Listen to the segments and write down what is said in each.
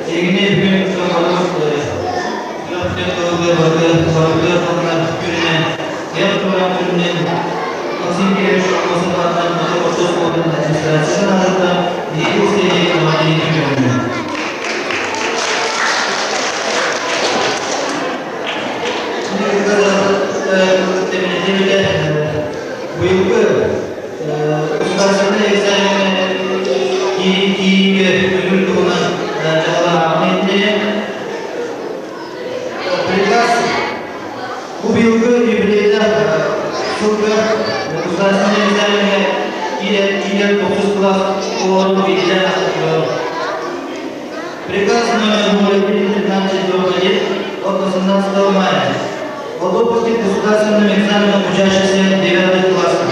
Эһигини бүгүн барыгы барыгы күнүнэн, эр туран күнүнэн Максим Кирович Аммосов аатынан Хоту оскуолатын администрациятын аатыттан биһиги истиэнэ эҕэрдэлиитин көҥүлүн. Быйылгы государственнай экзамеҥҥа киириигэ көҥүл туһунан дьаһалааҕын иһитиннэрэн приказ бу быйылгы юбилейдаах сылга государственнай экзамеҥҥа киирэр тохсус кылаас оҕолорун биирдэ Приказ номер 01-13 от 18 мая о допуске к государственным экзаменам учащихся 9 классов.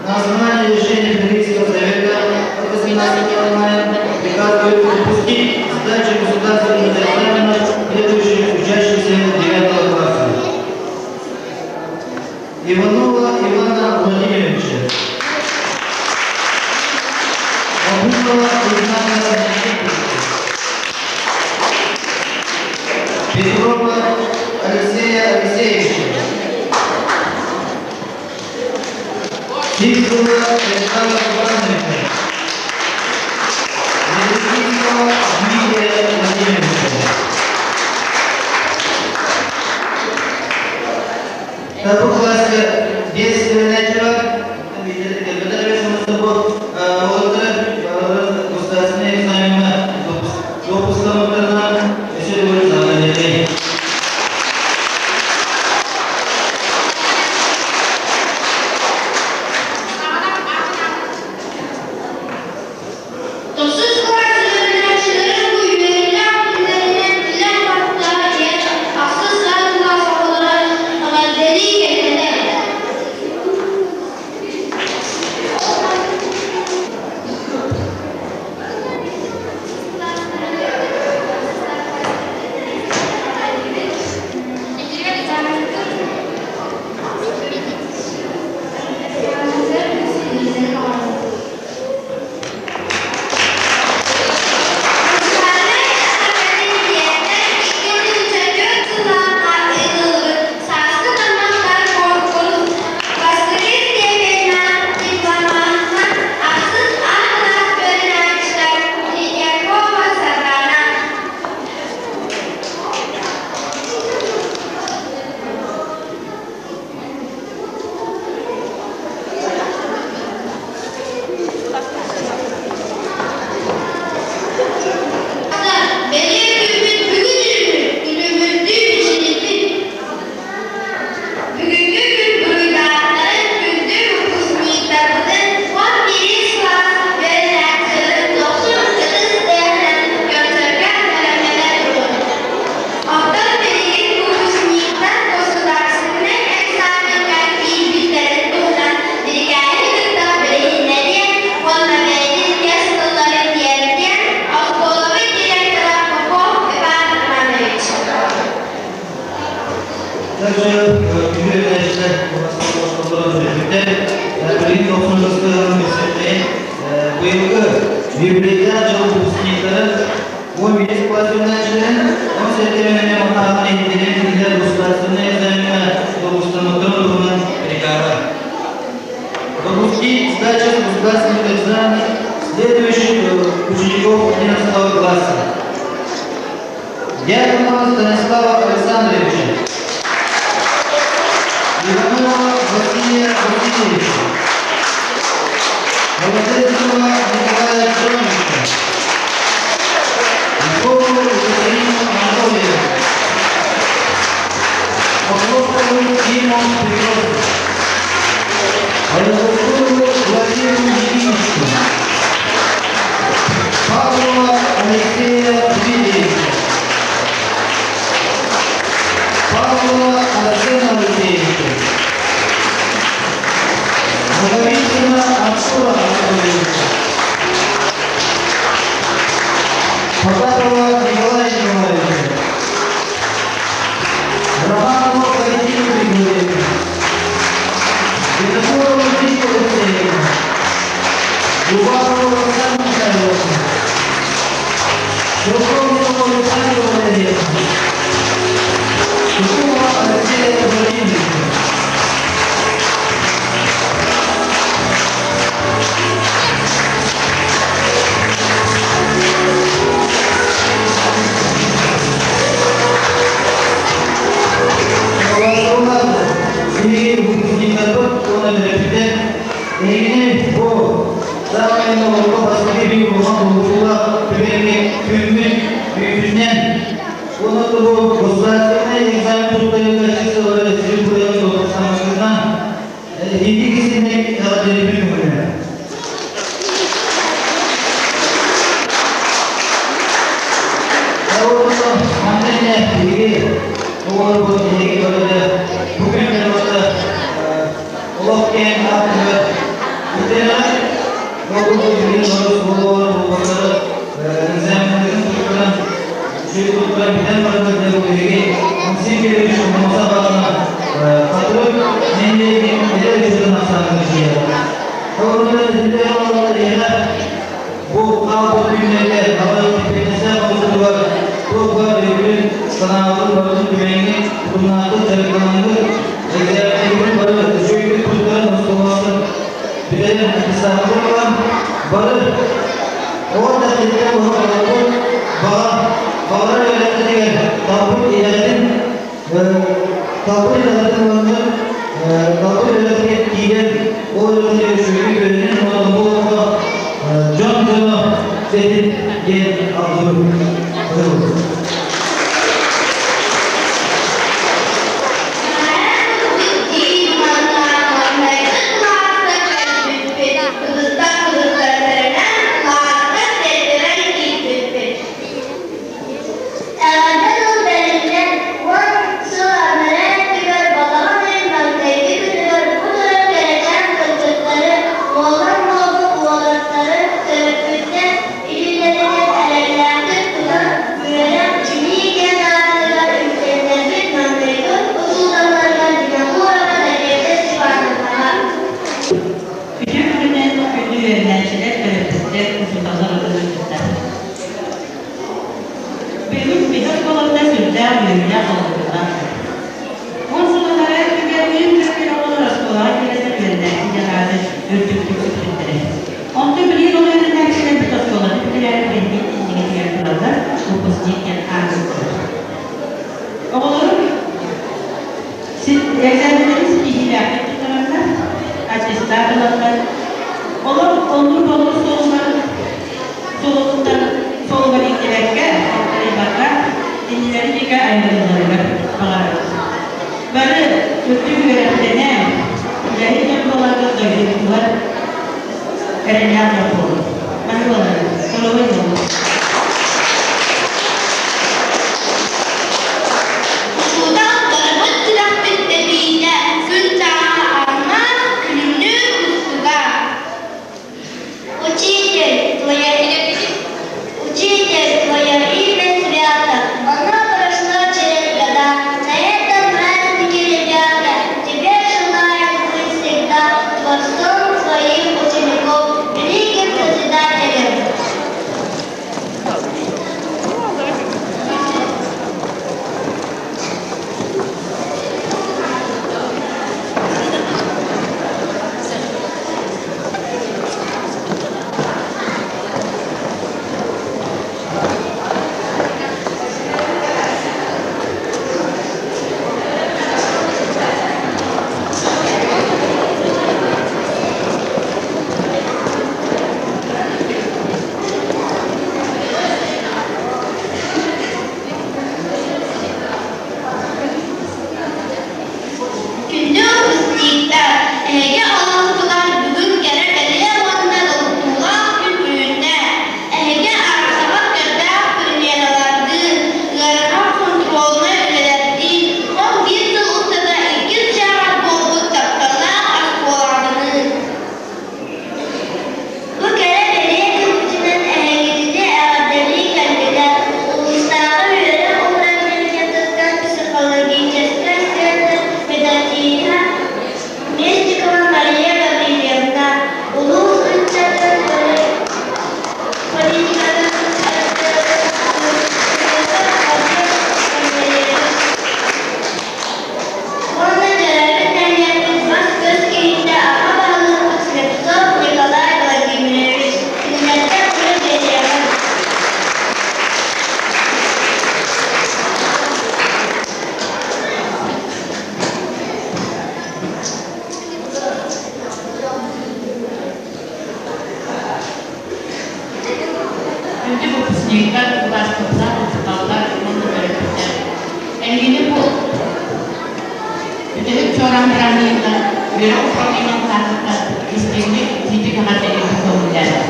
На основании решения Педагогического совета от 18 мая приказываю допустить сдачу государственных экзаменов следующих учащихся 9 класса. Иванова Ивана Владимировича, Бабунова Александра Никитича, Петрова Алексея Алексеевича, Сивцева Вячеслава Ивановича, Левицкого Дмитрия Владимировича. Бу кылааска биэс үөрэнээччи бар. Уолаттар государственный экзамеҥҥа допустаммыттарынан өссө төгүл эҕэрдэлиибин. Тохсус кылаас үөрэнээччилэрин бу үөрүүлээх күннэринэн тилэх баттаһа иһэр ахсыс А кылаас оҕолоро эҕэрдэлии кэллилэр. Музыкальнай академияттан 2004 сыллаахха ыытыллыбыт Сааскы таммахтар куонкурус бастакы степеннээх дипломантынан ахсыс А кылаас үөрэнээччитэ Третьякова Саргана. Бэлиэ күммүт бүгүн үүммүт, күлүмүрдүү мичилийбит. Бүгүҥҥү күн буруйдаахтарын күндү выпускниктарбытын 11 кылаас үөрэнээччилэрин дохсун ытыс тыаһынан көрсөргө бэлэмнэнэ туруҥ. Оттон билигин выпускниктар государственнай экзамеҥҥа киирбиттэрин туһунан бирикээһи кытта билиһиннэриэн уонна бэйэтин кэс тылларын тиэрдиэн оскуолабыт директора Попов Иван Иванович. Также күндү үөрэнээччилэр төрөппүттэр билигин тохсунньу көрсөттөйүн быйылгы юбилейдаах дьыл выпускниктарын 11 кылаас үөрэнээччилэрин 17 үөрэнэ махтаахтан иһитиннэрэн кинилэр государственнай экзамеҥҥа допустаммыттарын туһунан приказа. Допустить сдачу государственных экзаменов следующих учеников 11 класса. Дьяконова Станислава Александровича, Иванова Василия Васильевича, Новосельцева Николая Антоновича, Львову Екатерину Анатольевну, Покровскую Диму Петровну, Владимиру Владимиру Никитичну, Павлова Алексея Дмитриевича, Павлова Арсена Алексеевича, Наговицына Артура Анатольевича, Потапова Николая Николаевича, Романову Валентину Григорьевну, Винокурову Виктору Александра Валерьевна. Кукова Алексея Владимировича. Оҕолорбут биһиги выпускниктарбыт уонна төрөппүттэр эһигини бу саамай оҕолорго бастакы биир улахан долгутуулаах түгэҥҥэ күммүт күүпүтүнэн уонна бу государственнай экзамен туттарыыга сыллары сир быйаҥ туттарсаммытынан итии кисинник эҕэрдэлиибин көҥүлүнэн. Манна биһиги оҕолорбут биһиги бары бу күн барыта олох киэҥ аартыгар үктэнэҕит. Ол курдук билигин бары оскуолалар буолбаттары экзаменнарын туттаран, үчүгэй туттаран бүтэн бараннар дьэ бу биһиги Максим Кириллович Ломоносов аатынан Хатырык нэһилиэгин эдэр ыччатын ахсааныгар киирэр. Ол онно үтүө оҕолор эһиэхэ бу хаалбыт күннэргэ аҕай пенсия оҕотугар туох баар өйгүн, санаабытын барытын түмэҥҥит, утумнаахтык дьарыктанаҥҥыт, экзаменнаргытын бары үчүгэйдик туттаран оскуолаҕытын бүтэрэн аттестаттан ылан, бары оҕо эрдэхтэригэр олорбут баҕа баҕарар үөрэхтэригэр талбыт идэҕитин талбыт идэҕитин ылаҥҥыт, талбыт үөрэхтэригэр киирэн, ол үөрэхтэригэр үчүгэйдик үөрэнэн уонна бу олоххо дьон дьоно сэтин диэн алгыбыт. Эҕэрдэ тыл бэриллэн, 10 сыл анараа өттүгэр балаҕан ыйын маҥнайгы күнүгэр бу турар кэрэчээн кыргыттары, уолан буолбут уолаттары төрөппүттэр илиилэринэн эрэллээхтик тутан, үөрэх, билии киэҥ аартыгар үктэннэрбит маҥнайгы учууталларыгар Винокурова Надежда Степановнаҕа. Үтүө күнүнэн күндү үөрэнээччилэр, төрөппүттэр, учууталлар ыҥырбыттар. Бүгүн биһи оскуолабыта сүрдээх үөрүүлээх долгутуулаах күн. 10 сыл анараа өттүгэр ыйын кэскил оҕолор оскуолаҕа киирэннэр үөрэнээччи диэн ааты үрдүктүк сүкпүттэрэ. Онтон билигин ол үөрэнээччилэрбит оскуоланы бүтэрээри биһиги иннигитигэр тураллар, выпускник диэн ааты Оҕолорум экзаменнары ситиһиилээхтик туттараннар, аттестат ыланнар, олор оннук-оннук суолларын суолуттан суолугар иҥнибэккэ, алтарыйбакка, иннилэрин диэки айанныылларыгар баҕарабыт. Бары үрдүк үөрэхтэнэн, үлэһит дьон буоларгыт дойдубутугар эрэллээх дьон буолуҥ. Маннык буоларын, доруобай буолуҥ. Учуутал барыбыт сүрэхпит тэбиитэ, күн сааһа ааҥнаах, күлүмнүүр кустуга. Учитель, твоя Учитель, твое имя свято, оно прошло через года. На этом празднике, ребята, тебе желаем быть всегда творцом своих учеников, великим. Үөрэх управлениетын аатыттан истиҥник итиитик эҕэрдэлиирбин көҥүллээтим.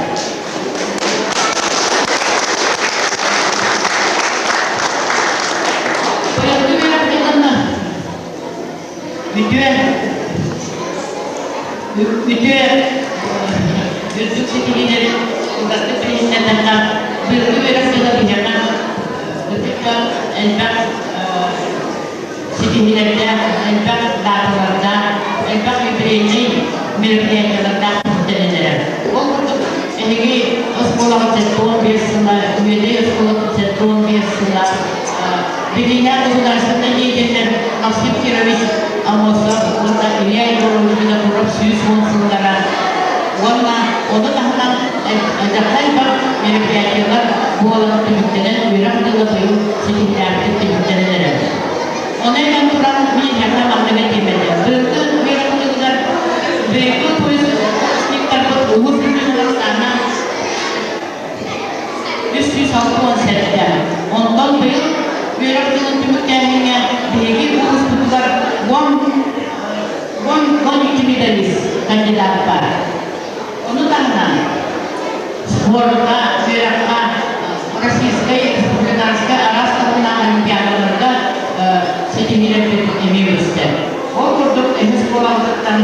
Быйылгы үөрэх дьылын үтүө үтүө үрдүк ситиһиилэрин кылгастык билиһиннэрдэххэ, быйылгы үөрэх дьыла биһиэхэ ытык элбэх ситиһиилэрдээх, элбэх дааталардаах, элбэх юбилейнай мероприятиелардаах түмүктэнэн эрэр. Ол курдук, эһиги оскуолаҕыт 75 сыла, Үөдэй оскуолатын 75 сыла, Билиилээх государственнай деятеллэр Максим Кирович Аммосов уонна Илья Егорович Винокуров 110 сыллара уонна ону таһынан элбэх элбэх мероприятиелар буолан түмүктэнэн үөрэх дьыла быйыл ситиһиилээхтик түмүктэнэн эрэр. Ону этэн туран мин эһиэхэ маннык этиэм этэ. Быйылгы үөрэх дьылыгар быйылгы выпускниктарбыт улуус үрдүнэн ахсаана 367. Онтон быйыл үөрэх дьылын түмүктээһиҥҥэ биһиги улууспутугар 12 медалист кандидат баар. Ону таһынан спорка, үөрэххэ российскай, республиканскай араас таһымнаах олимпиадаларга ситиһиилэрбит эмиэ үгүстэр. Ол курдук эһи оскуолабытыттан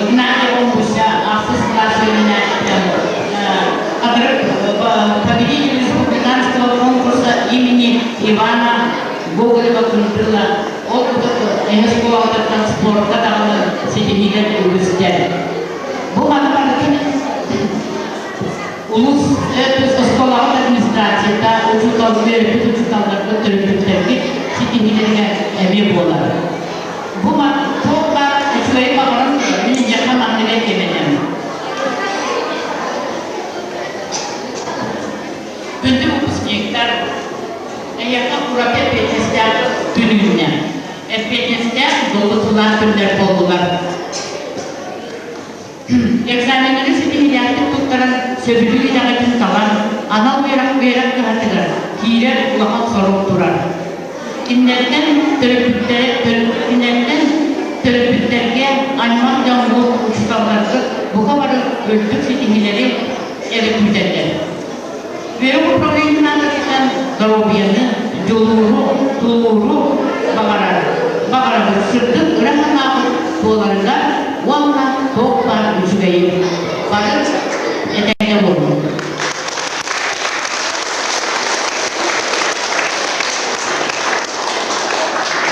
Игнатьева Муся ахсыс кылаас үөрэнээччитэ победитель республиканского конкурса имени Ивана Гоголева-Кындыла. Ол курдук эһи оскуолабытыттан спортка даҕаны ситиһиилэр үгүстэр. Бу маны барытын улуус оскуолаҕыт администрацията, учуутал, үөрэппит учууталларбыт, төрөппүттэрбит ситиһиилэргэ эмиэ буолар. Бу туох баар үчүгэйи баҕаран мин эйиэхэ маннык этиэм этэ. Күндү выпускниктар, эйиэхэ ураты эппиэтинэстээх күн үүннэ. Эппиэтинэстээх долгутуулаах күннэр буоллулар. Экзаменнары ситиһиилээхтик туттаран, сөбүлүүр идэҕитин талан, анал үөрэх үөрэх кыһатыгар киирэр улахан сорук турар. Кинилэртэн төрөппүттэргэ, төрөппүттэргэ аймах дьоҥҥут, учууталларгыт бука бары үрдүк ситиһиилэри эрэ күүтэллэр. Үөрэх управлениетын аатыттан доруобуйаны, дьулууру, тулууру баҕарар, баҕарабыт сырдык ыра санаабыт туоларыгар уонна туох баар үчүгэйи бары этэҥҥэ буолуҥ.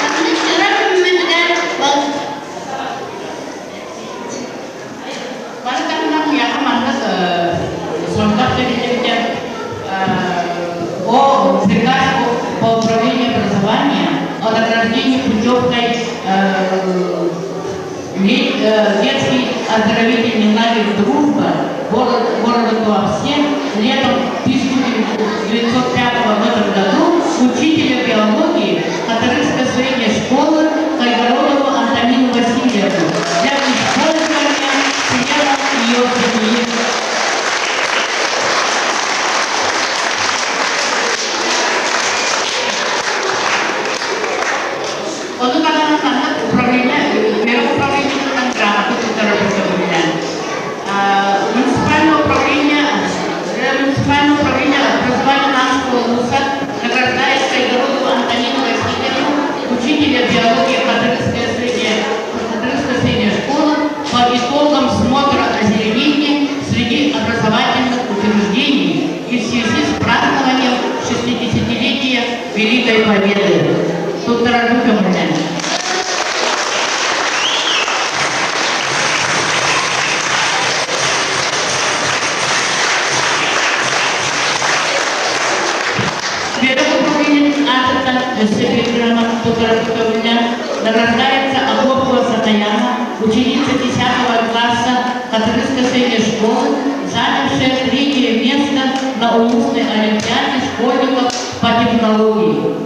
Маннык дьоро күммүтүгэр Маны таһынан миэхэ маннык сорудах бэриллибитэ о приказ по управлению образования о награждении путевкой детский оздоровительный лагерь «Дружба» город, города Туапсе летом 1905 в этом году учителя биологии Хатырыкской средней школы Кайгородову Антонину Васильевну для использования членов ее семьи. Ону даҕаны маннык управление, үөрэх управлениетыттан грамота туттарар көҥүллээн. Муниципальное управление, муниципальное управление образования нашего вуза награждает Кайгородову Антонину Васильевну, учителя биологии Хатырыкской средней, Хатырыкской средней школы по итогам смотра озеленения среди образовательных учреждений и в связи с празднованием 60-летия Великой Победы. Туттарарбын көҥүллэн. Үөрэх управлениетын аатыттан өссө биир грамота туттарарбын көҥүллээн награждается Акопова Сатаяна, ученица 10 класса Хатырыкской средней школы, занявшая третье место на улусной олимпиаде школьников по технологии.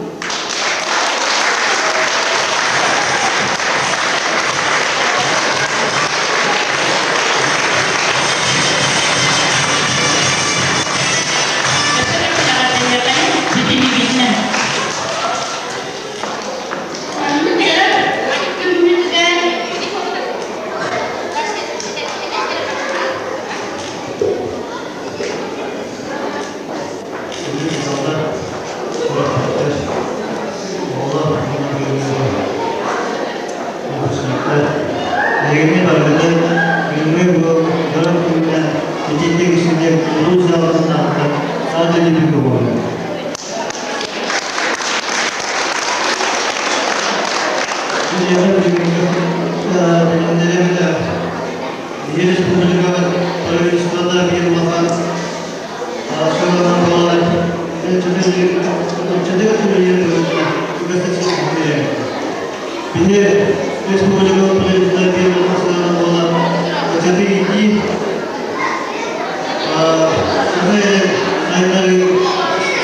Маннык дьоро күммүтүгэр Барыгытын бүгүҥҥү бу дьоро күҥҥэ итинник истиҥник улуус дьаһалтатын аатыттан эҕэрдэлиибин көҕүлүүбүн. Биһиэхэ бүгүҥҥү билиннэрэбит биһиги республикабыт правительствота биир улахан сыалынан буолар ыччаты үлэлиир быһыытынан үгэстик ситиһиллэр. Биһи республикабыт правительствота биир улахан сыалынан буолар ыччаты иитии, саха сайыннарыы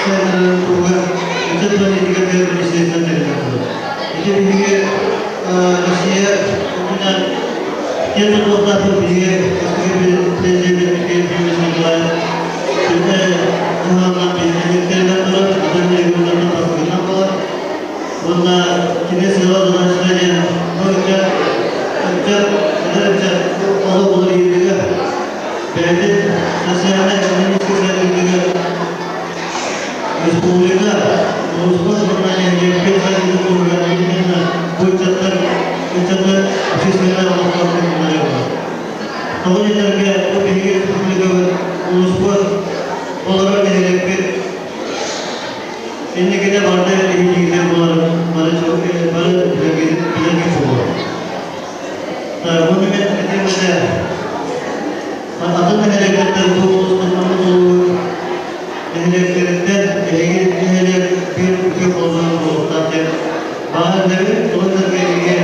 сайыннарыы туһугар ыччат политикатыгар министерство тэриллэн турар. Ити биһиги Россия үрдүнэн киэн тутулуктаахпыт биһиги бастакы президент Михаил Ефимович Николаев сүрдэ дьаһалынан биһиги тэриллэн турар, атын регионнартан бастакынан буолар. Уонна кини сыала задачата диэн бу ыччат, ыччат, эдэр ыччат олох уларыйыытыгар бэйэтин социальнай-экономическай сайдыытыгар республика улууспут уонна нэһилиэкпит сайдыытын туһугар именно бу ыччаттар ыччаты общественнай олоххо кытыннарыаҕа. Тоҕо диэтэргэ бу биһиги республикабыт, улууспут, олорор нэһилиэкпит инникитэ барыта иһиллиитэ буоларын бары бары билэргэ буолуо. Буну мен этиэм этэ, атын нэһилиэктэртэн бу улууспут улуу нэһилиэктэриттэн эһиги нэһилиэк биир үтүө холобурун буолуохтаах диэн баҕар этэбин. Ол сэргэ эһиги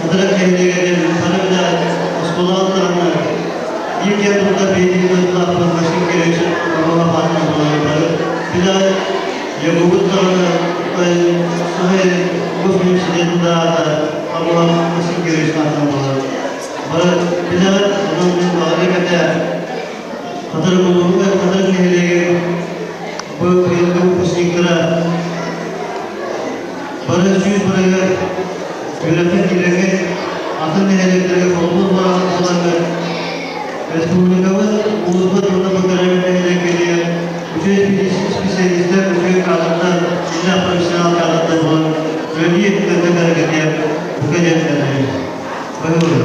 Хатырык нэһилиэгэр бары да оскуолаҕыттарына биир киэн туттар биһиги дойдулаахпыт Максим Кириллович Романов аатынан буолар бары билэҕит. Якубут даҕаны Саха госуниверситетын да аата Романов Максим Кириллович аатынан буолар. Бары билэҕит, онон мин баҕарыам этэ Хатырык улууһугар Хатырык нэһилиэгин бу быйылгы выпускниктара бары 100% үөрэххэ киирэргэ атын нэһилиэктэргэ холобур буоларга республикабыт улууспут уонна бу төрөөбүт нэһилиэккэ үчүгэй специалистар, үчүгэй кадрдар, иллээх профессионал кадрдар буолан үлэлии кытта бука диэн эрэнэбин. Баһылык.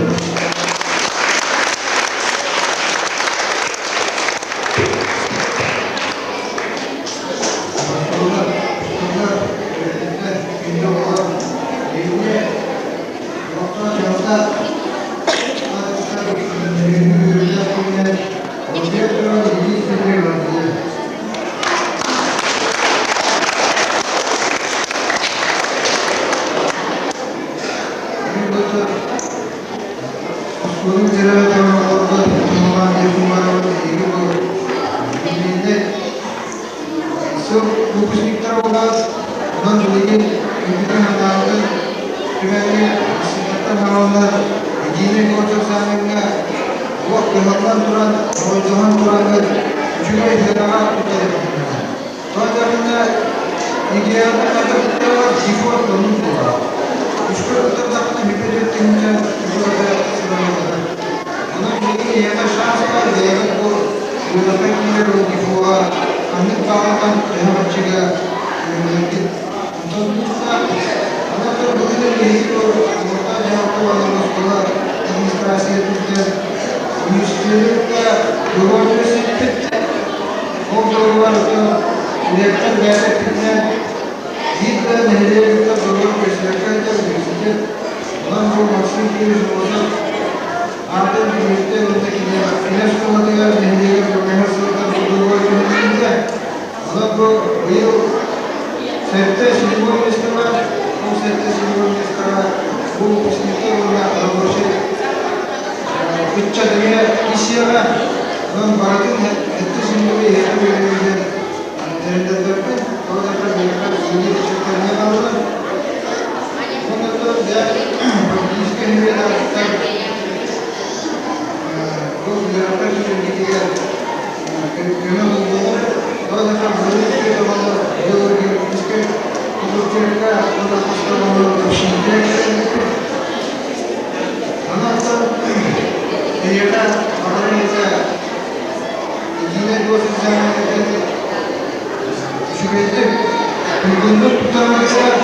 Выпускниктар буолаат, онон билигин үгүтүн санаабытын түмэҥҥэ институттан хааланнар единый госэкзамеҥҥа олох кыһаллан туран, оройдоһон тураҥҥыт үчүгэй сыанаҕа туттарыаххытына. Тоҕо ЕГЭ-ны хатырыктарыгар дефолт оннук буолар. Үскэ туттардаххына бүппүт тыһыынча үгүрүтэ сыаналанар. Онон билигин эйиэхэ шанс баар, бэйэҕит бу үөрэххэ киирэр ол дефоҕа ханнык баалынан төһө харчыга үөрэнэргит. Онтон тута аны былырыын биһиги бу олохтоох дьаһалта уонна оскуола администрациятыттан университетка доруобуйа сиппит. Ол доруобуйа ректор бэйэтэ эппитинэн биир да нэһилиэк доруобуйа көрсүбэккэ ыытар университет. Онон бу Максим Кириллович Морозов аатын университет уонна кини оскуолатыгар нэһилиэгэр көмөлөһөр сылтан доруобуйа түһэриллибитэ. Онон бу быйыл сэттэ седьмой место ол сэттэ седьмой местоҕа бу выпускниктар уонна рабочай ыччат эмиэ киирсиэҕэ. Онон барытын сэттэ седьмой эһиэхэ үөрэнэргэ тэриллэрбэппин. Тоҕо диэтэххэ биһиэхэ билиҥҥи ыччаттар эмиэ бааллар. Уонна дьэ политическай үөрэтээччилэр бу үөрэххэ киирэргитигэр көмө буллулар. Тоҕо диэтэххэ былырыын геологическай факультекка уонна хастар общежитие кэлбиппит. Онон эйиэхэ баҕарар этэ единый госэкзамен үчүгэйдик туйгуннук туттараргытыгар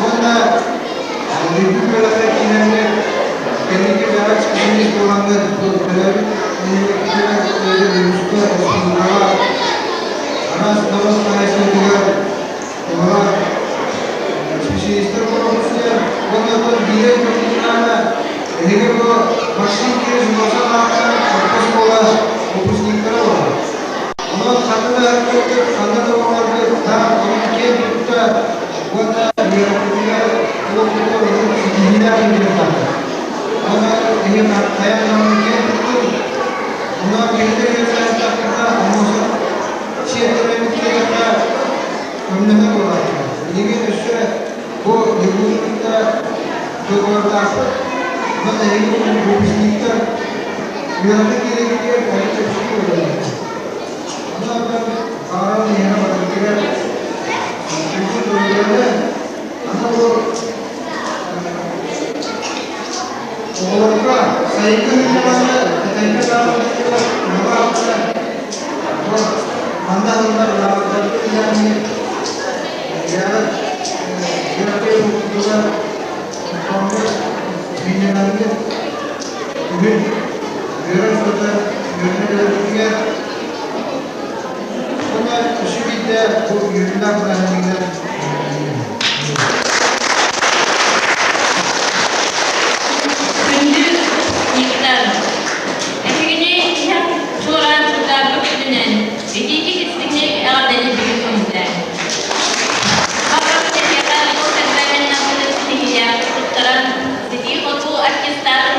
уонна үрдүк үөрэххэ киирэргэ Кэнники бэҕэ специалист буолаҥҥыт бу төрөөбүт нэһилиэккитигэр улууска, республикаҕа араас норуот хаһаайыстыбатыгар туһалаах специалистар буолуохсуйар. Уонна оттон биирэ көрдүннэҕинэ, эһиги бу Максим Кириллович Мосов аатынан орто оскуола выпускниктара буолар. Онон ханна да көрдүк, ханна да буоларгыт, таах онон киэн тутта уонна үөрэхпитигэр олохпутугар урут ситиһиилээх үлэлиэхтээхпит. Онон эһиги хайаан даҕаны киэн туттуҥ. Онон биһиги үөрэнээччилэрбитэ Аммосов сиэттэрбит диэтэххэ көмөлөһөр буолааччылар. Билигин өссө бу Якуту кытта договордаахпыт. Онон эһиги выпускниктар үөрэххэ киирэргитигэр олус чэпчэки буолуо. Онон баҕаран эһиэхэ барытыгар үгүс доруобуйаны, аны бу оҕолорго сайыҥҥы сынньалаҥҥа этэҥҥэ саамайдыгар туһалаах бу манна ылынар лааҕырдарга иһээҥҥит бэйэҕит үөрэххэ уһуктугар оттоҥҥут сынньанаҥҥыт күһүн үөрэх устата үөрэнэ кэлэргитигэр уонна өссө биирдэ бу үөрүүлээх бырааһынньыгынан Күндү выпускниктар, эһигини иһэх чуораан сылдьарбыт күнүнэн итиитик-истиҥник эҕэрдэлиирбитин көҥүллээҥ. Баҕарабыт эһиэхэ бу экзаменнаргытын ситиһиилээхтик туттаран, ситии-хотуу аттестаты.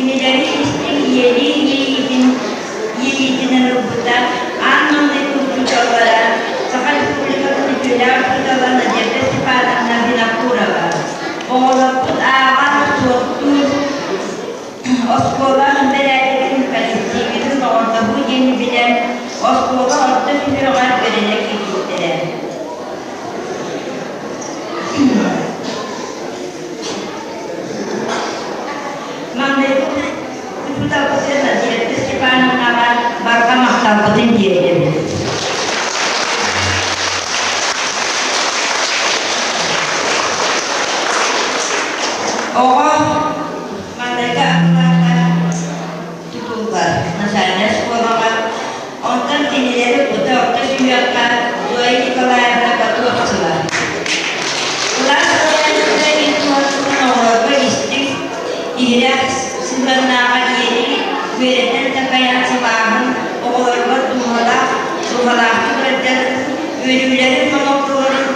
Кинилэри истиҥ ийэлии иэйиитин иэйиитинэн ылбыта аан маҥнайгы учууталлара Саха Республикатын үтүөлээх учуутала Надежда Степановна Винокурова. Оҕолорбут ааҕар, суоттуур оскуола бэрээдэгин, коллективын доҕордоһуу диэни билэн, оскуола орто сүһүөҕэр үөрэнэ киирбиттэрэ. Маҥнайгы учууталбытын Надежда Степановнаҕа барҕа махталбытын тиэрдэбит. Оҕо маҥнайгы акылаата тутуллар начальнай оскуолаҕа, онтон кинилэри кута орто сүһүөххэ Зоя Николаевна Готовцева. Кылаас салайааччыта ил туһатыттан оҕолорго истиҥ, иһирэх сыһыаннааҕа ийэлии үөрэтэн такайан сылааһын оҕолоругар дууһалаах, дууһалаахтык ырытар, үөрүүлэрин хомолтолорун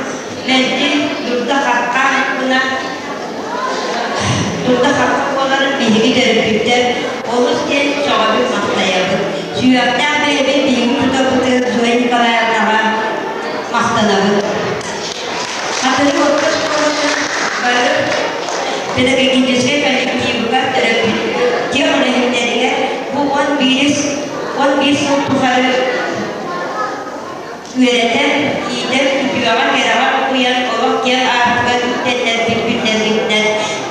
мэлдьи дурда-хахха гына дурда-хахха буоларын биһиги төрөппүттэр олус диэн сөҕөбүт-махтайабыт. Сүһүөхтээх бэйэбит биһиги тутабытыгар Зоя Николаевнаҕа махтанабыт. Хатырык орто оскуолатын бары педагогическай коллективыгар төрөппүт тех үлэһиттэригэр бу 11 сыл тухары үөрэтэн, иитэр, үтүөҕэ, кэрэҕэ угуйан олох киэҥ аартыгар үктэннэрбит күннэргитинэн,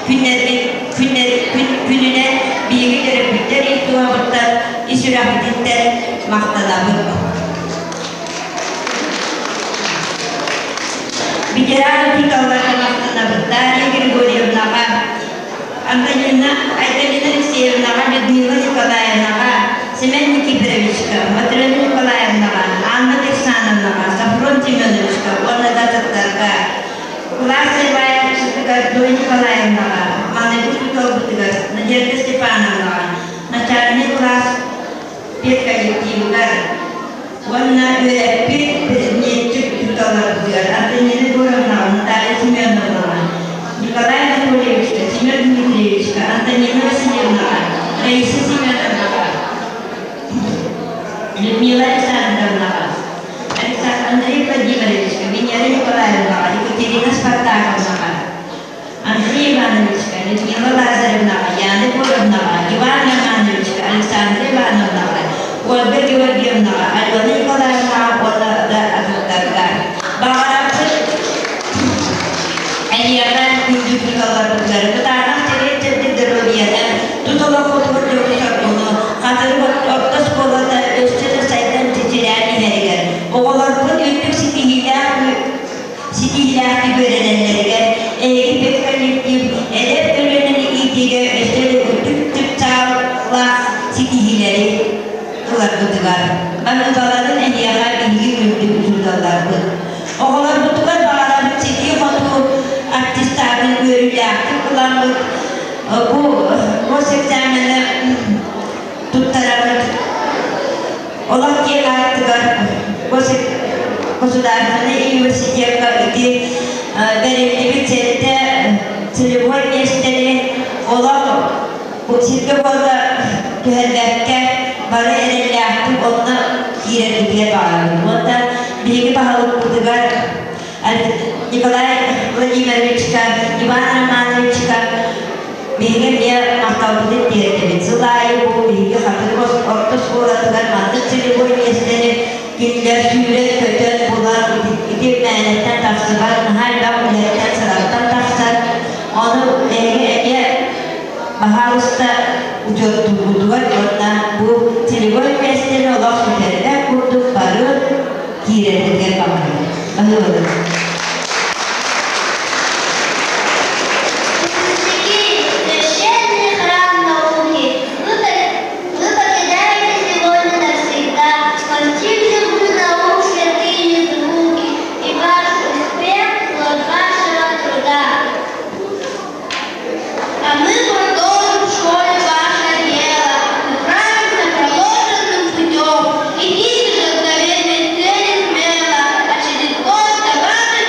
күннэргит күннэр күн күнүнэн биһиги төрөппүттэр ис дууһабыттан, ис сүрэхпититтэн махтанабыт. Ветеран учууталларга махтанабыт Дарья Григорьевнаҕа, Антонина Айталина Алексеевнаҕа, Людмила Николаевнаҕа, Семен Никифоровичка, Матрена Николаевнаҕа, Анна Александровнаҕа, Софрон Семеновичка уонна да атыттарга, кылаас салайааччытыгар Зоя Николаевнаҕа, маҥнайгы учууталбытыгар Надежда Степановнаҕа, начальнай кылаас педколлективыгар уонна үөрэппит предметчик учууталларбытыгар Антонина Егоровнаҕа, Наталья Семеновнаҕа, Николай Анатольевичка, Семен Дмитриевичка, Антонина Васильевнаҕа, Раиса Семеновнаҕа, Людмила Александровнаҕа, Александр Андрей Владимировичка, Венера Николаевнаҕа, Екатерина Спартаковнаҕа, Андрей Ивановичка, Людмила Лазаревнаҕа, Яна Егоровнаҕа, Иван Романовичка, Александра Ивановнаҕа, Ольга Георгиевнаҕа, Алена Николаевнаҕа уонна да атыттарга. Баҕарабыт эйиэхэ күндү учууталларбытыгар кытаанах чэгиэн-чэбдик доруобуйаны, тус олоххутугар дьолу-соргуну, хатырык орто оскуолата өссө да сайдан чэчирээн иһэригэр, оҕолорбут үрдүк ситиһиилээх ситиһиилээхтик үөрэнэллэригэр, эһиги педколлектив эдэр көлүөнэни иитиигэ өссө да үрдүк чыпчааллаах ситиһиилэри ыларгытыгар, барыларын эһиэхэ биһиги күндү учууталларбыт. Оҕолорбутугар баҕарабыт ситии-хотуу аттестатын үөрүүлээхтик ыламмыт, бу госэкзамены туттарабыт. Олох киэҥ аартыгар государственнай университекка ити бэриллибит сэттэ целевой миэстэни олох сиргэ буолла түһэрбэккэ бары эрэллээхтик онно киирэрбитигэр баҕарабын. Уонна биһиги баһылыкпытыгар Николай Владимировичка, Иван Романовичка биһиги эмиэ махталбытын тиэрдэбит. Сыл аайы бу биһиги Хатырык орто оскуолатыгар маннык целевой миэстэни кинилэр сүүрэн-көтөн булан ити мээнэттэн тахсыбат, наһаа элбэх үлэттэн, сыраттан тахсар. Ону эһиги эмиэ баһаалыста учуоттуургутугар уонна бу целевой миэстэни олох сүтэрбэт курдук бары киирэргитигэр баҕарабын. Баһыыбабын. Выпускники, священный храм науки, вы покидаете сегодня навсегда постигших наук святые звуки, и ваш успех – плод вашего труда. А мы продолжим в школе ваше дело, направимся проложенным путем. Идите же к заветной цели смело, а через год за вами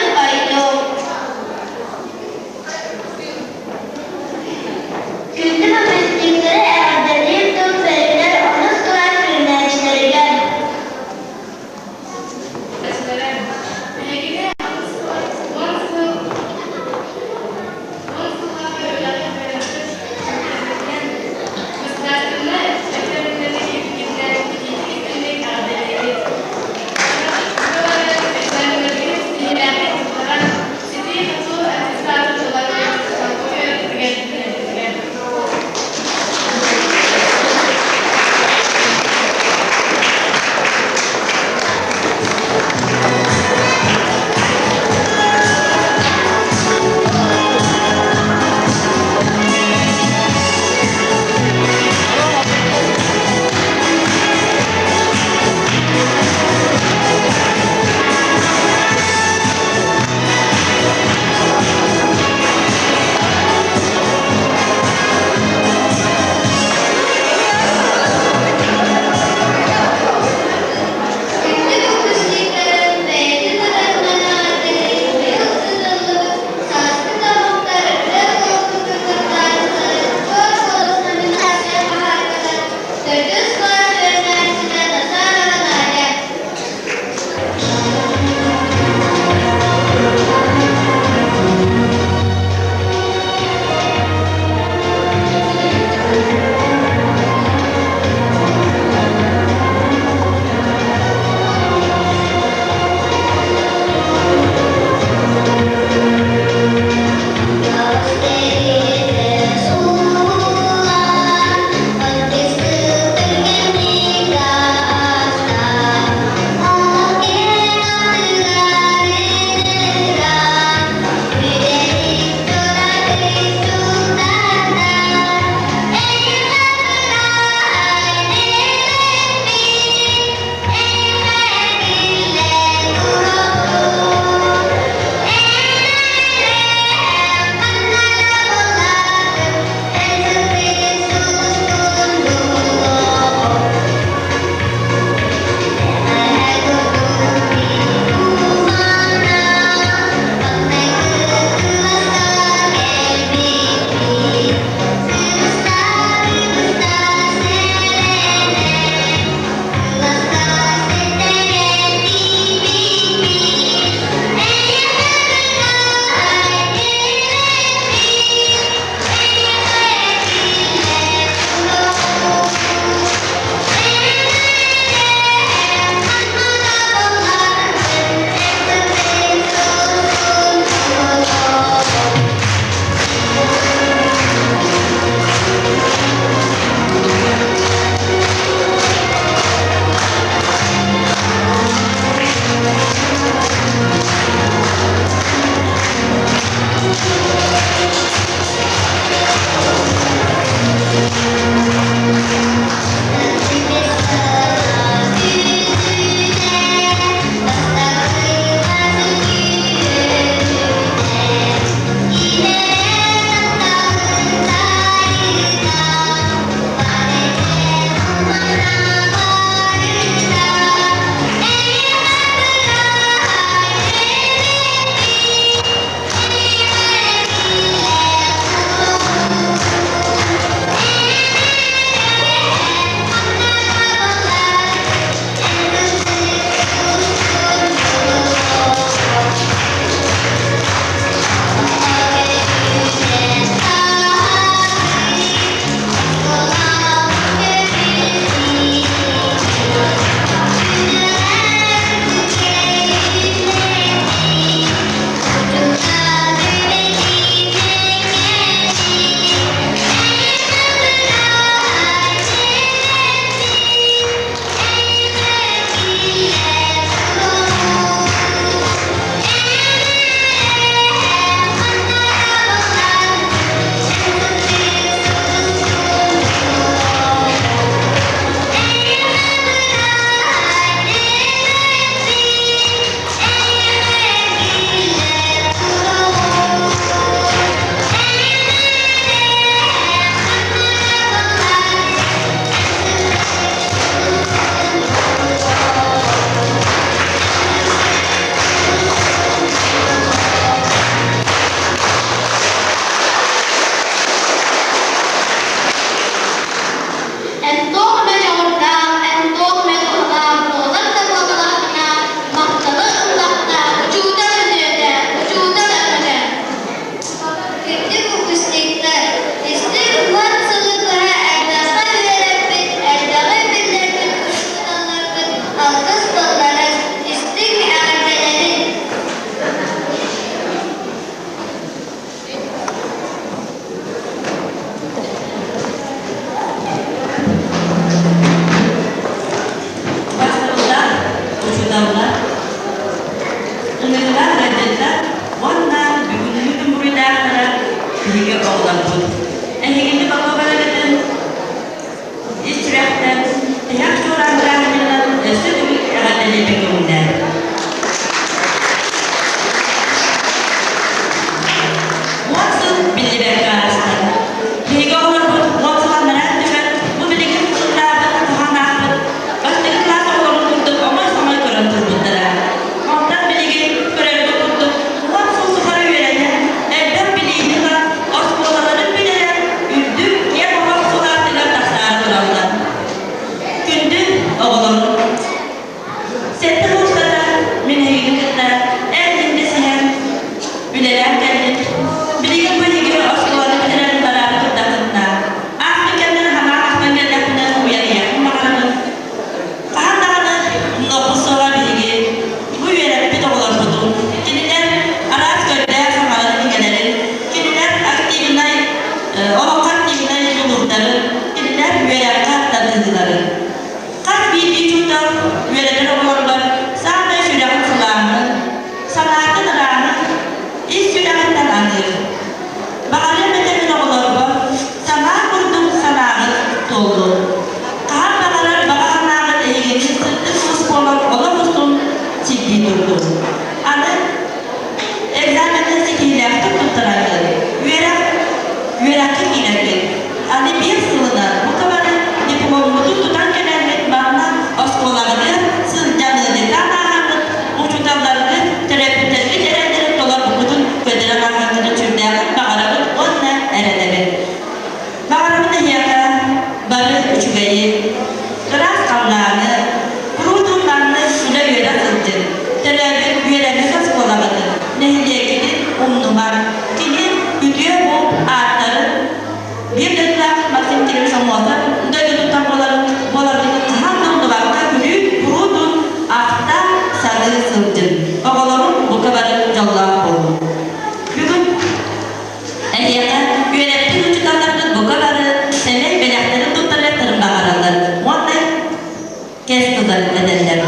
тылларын этэллэр.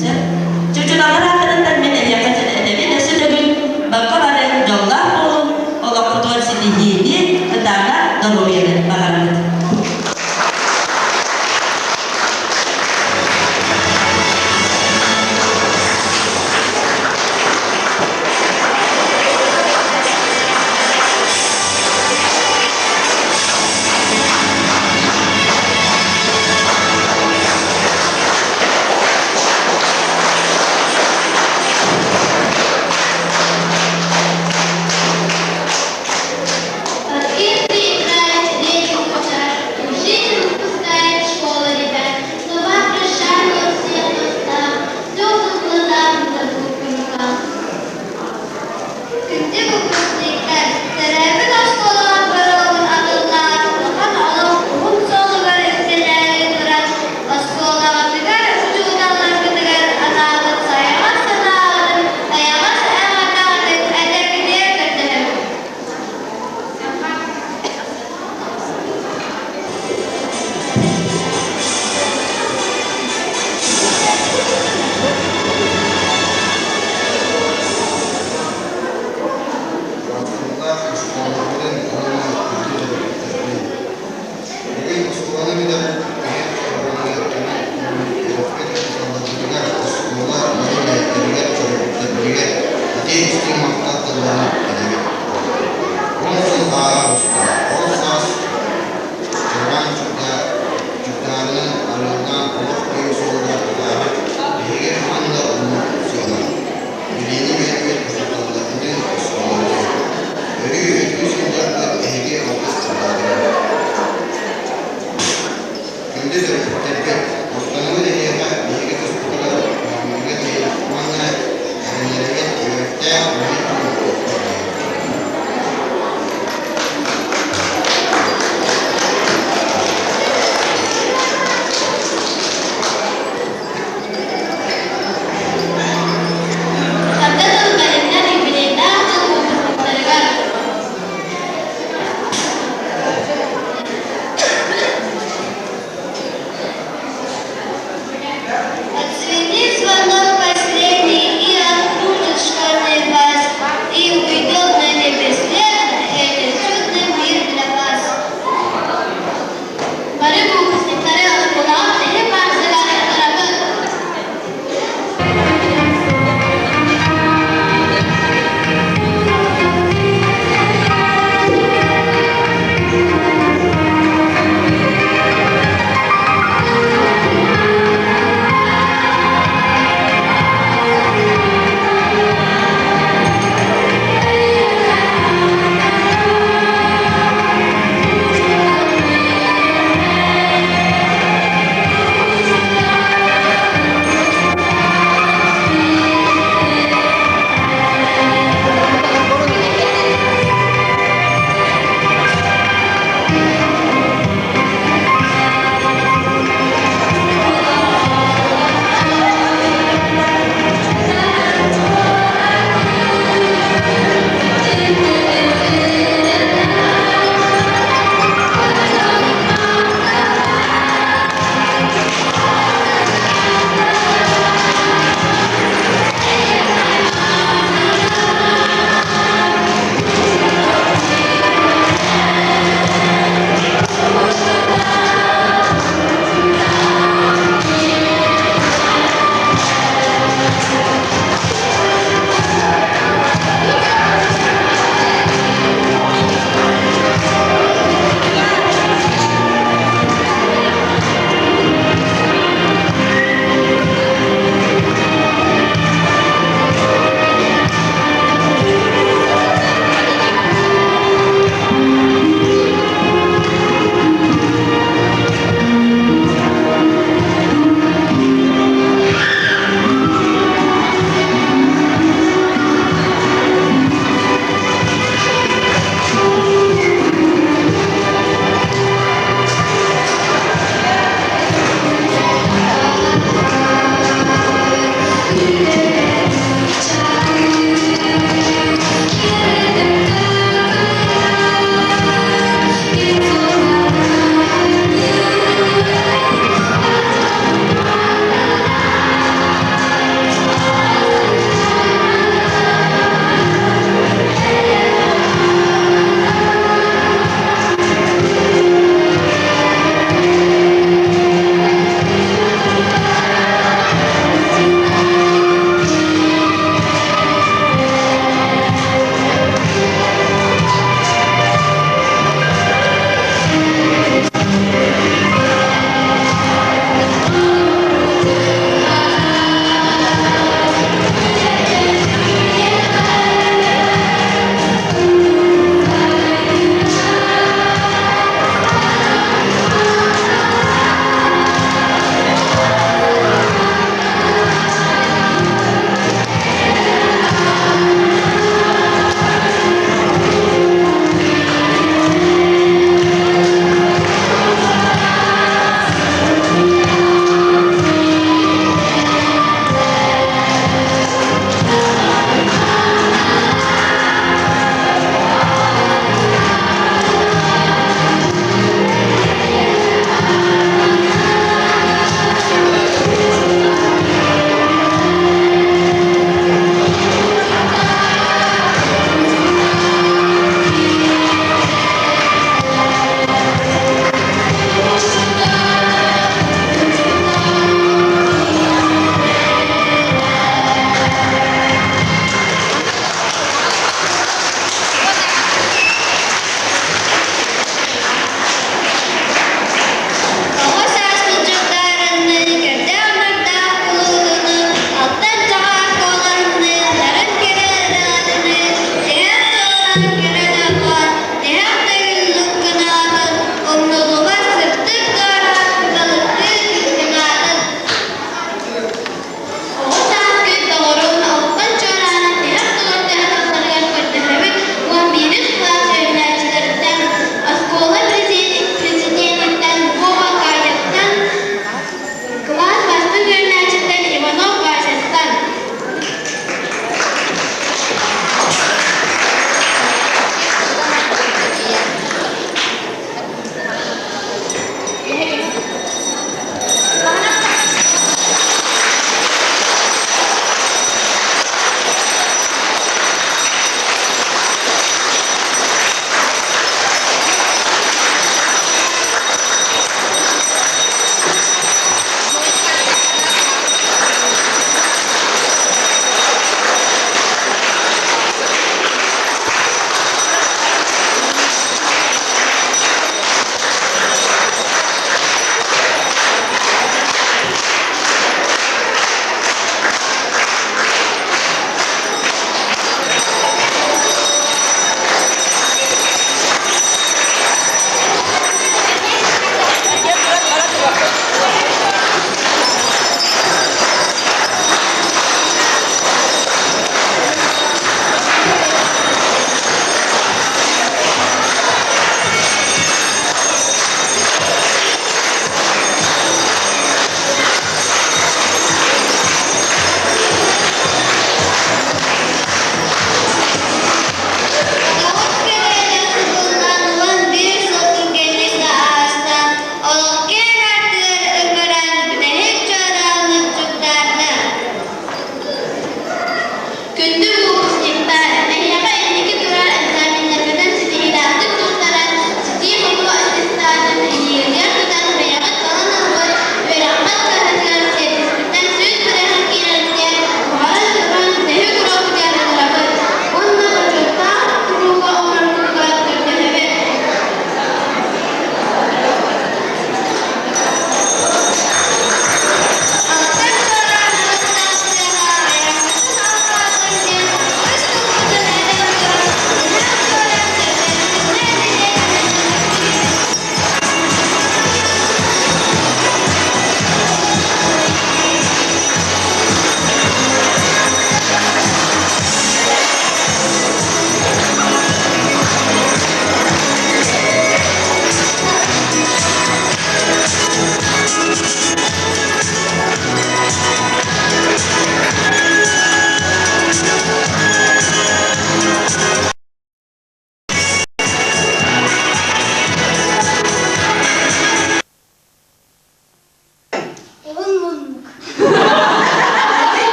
Сөп. Чучуналар ааттарыттан мин эһиэхэ этэбин өссө төгүл бакка бары дьоллоох буолуҥ, олоххутугар ситиһиини, кытаанах доруобуйаны баҕарабыт. Оркестр играет, речь звучат, учитель выпускает школа ребят. Слова прощания у всех на устах, слезы в глазах, не по руках. Күндү выпускниктар, төрөөбүт оскуолаҕа боруогун атыллаан, улахан олох уһун суолугар үктэнээри туран, оскуолаҕытыгар, учууталларгытыгар анаабыт сайаҕас санааҕытын, эйэҕэс эҕэрдэҕитин этэргитигэр көрдөһөбүт. Уратылаах оскуолабытын уонна үрдүк төрөппүттэрбин. Бүгүн оскуоланы бүтэрбит киһи оҕолорун үөрэппит учууталларбытыгар, оскуола бары үлэһиттэригэр, төрөппүттэрбитигэр итии истиҥ махтал тылларын этэбит. 10 сыл ааһа оҕуста. Ол саас Чараҥ чугдаарынан арыаллаан олох киэҥ суолугар атаарар биһиги хаһан да оннук суоҕа. Билиини биэрбит учууталларбытын, оскуолабытын. Өрүү өйдүү сылдьарбыт эһиги алгыс тыллаатыгыт. Күндү төрөппүттэрбит, махтанабыт эһиэхэ биһиги туспутугар кыһамньыгыт иһин уонна эрэннэрэбит үөрэхтээх үлэһит буолуоххут диэн. Ханна тыл бэлэмнээх юбилейдаах дьыл выпускниктарыгар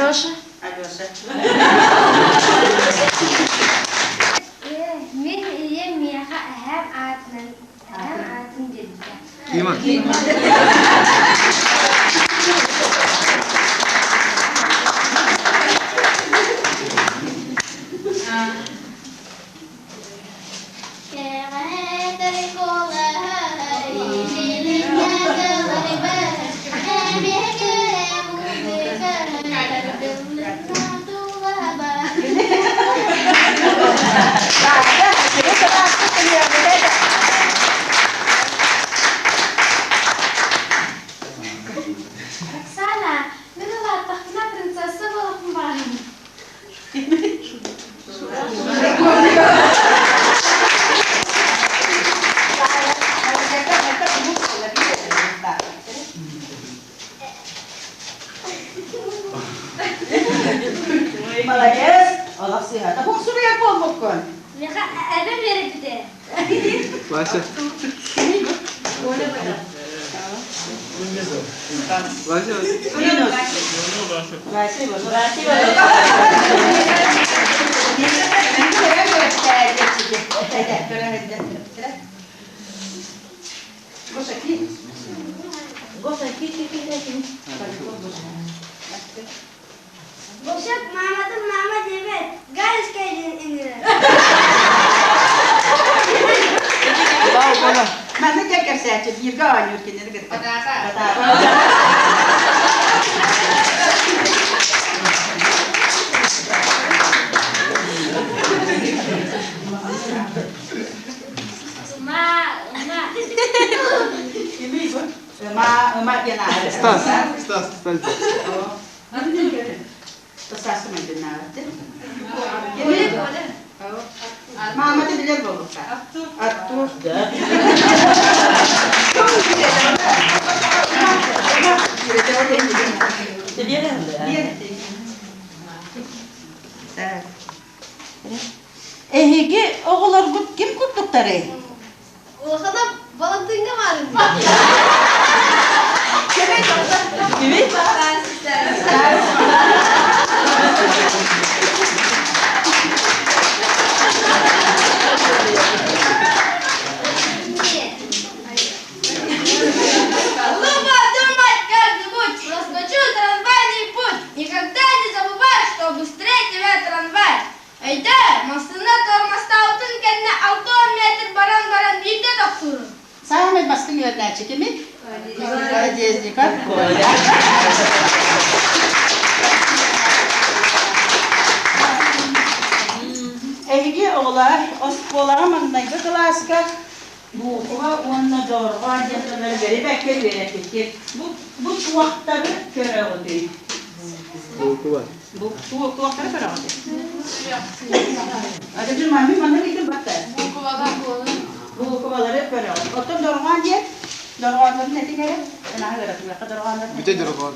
Алеша. Алеша. Мин ийэм миэхэ эһээм аатынан эһээм аатын биэрбитэ. Кима. Оксана, мин улааттахпына принцесса буолуохпун баҕарабын. Молодец! Олох сыыһата. Бу суруйар буолбуккун. Миэхэ эбэм үөрэппитэ. Вася. Вася. Вася. Бошок мааматын маама диэбэт, Галечка диэн ыҥырар. Манна дьэ кэпсээччи бииргэ оонньуур кинини кытта. Батаапа. Ма, ма. Ыма, ыма диэн ааты. Стас, Стас, Стас. Маамата билэр буолбуттар. Артур. Эһиги оҕолоргут ким курдуктарый? Улахана Балантыҥҥа баарын. Кими? Глупо думать как-нибудь, проскочу трамвайный путь. Никогда не забывай, что быстрее тебя трамвай. Өйдөө, массыына тормозтаабытын кэннэ 60 метр баран-баран биирдэ тохтуурун. Саамай бастыҥ үөрэнээччи кимий? Колодезников Коля. Эһиги оҕолор оскуолаҕа маҥнайгы кылааска буукуба уонна дорҕоон диэн тыллары бэри-бэккэ үөрэппиккит. Бу, бу туохтары көрөҕүтүй? Буукуба. Бу туохтары көрөҕүтүй? Адыгы мамми манна ыйтым батта. Буукубалары көрөҕүт. Оттон дорҕоон диэн дорҕооннорун этиҥ эрэ. Ынаһы ыратыахха дорҕооннорун. Бүтэ дорҕоон.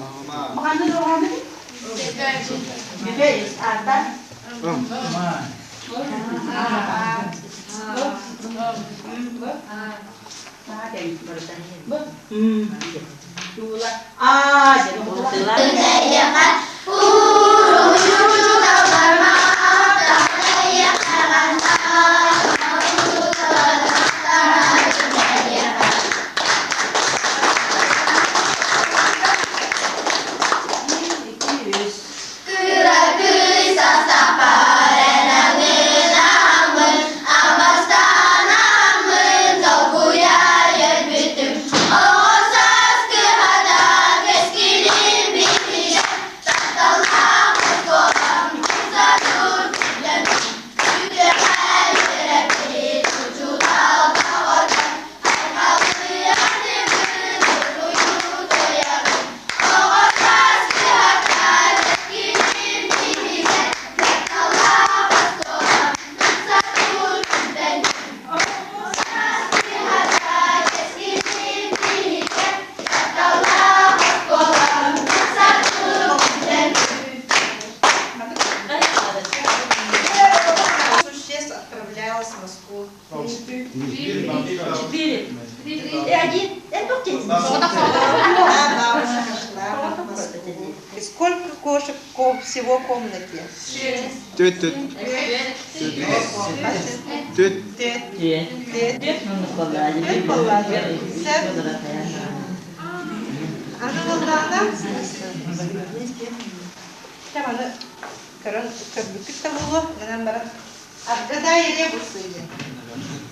Ханна дорҕооннорун? Бүтэ ис аата. Ым. Кыра кыыс Абастанаммын долгуйа өлбүтүм. Оҕо саас кыһата кэскилим биһигэ тапталлаах оскуолам сатуур күллэммит. Үтүөҕэ үөрэппит учуутал доҕордор айхаллыаныбын уруйу туойабын. Оҕо саас кыһата кэскилим биһигэ тапталлаах оскуолам сатуур күллэммит. Существ отправлялось в Москву. Четыре. Один. Одна бабушка шла в Москву. И сколько кошек Всего комнате? Түөрт түөрт. Түөрт. Түөрт. Түөрт буолла. Сөп. Аны буоллаҕына, чэ маны көрөн көрбүккүт да буолуо, гынан баран Отгадай ребусы диэн.